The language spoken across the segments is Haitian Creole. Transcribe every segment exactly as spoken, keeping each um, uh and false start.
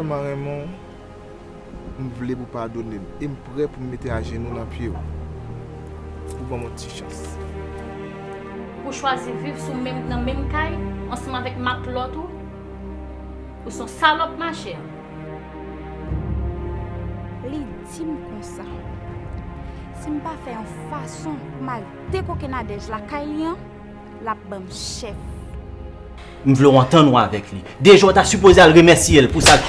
Tèlman renmen w, m vle pou w padone m, e m prè pou m mete ajenou nan pye w, pou ban m yon ti chans. Ou chwazi viv sou menm, nan menm kay ansanm avèk matlòt ou? Ou se yon salòp, machè. Li di m konsa, si m pa fè yon fason pou m al dekoke Nadège lakay li an, l ap ban m chèf. M vle w antann ou avèk li. Deja w ta sipoze al remèsye l pou sa l.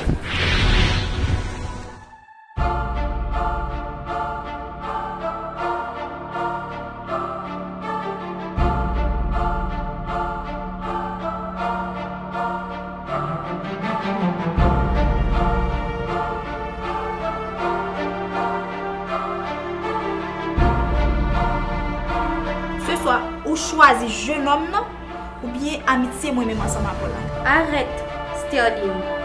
Se swa ou chwazi jenòm nan oubyen amitye mwen menm ansanm avè w la. Arèt, Sterline.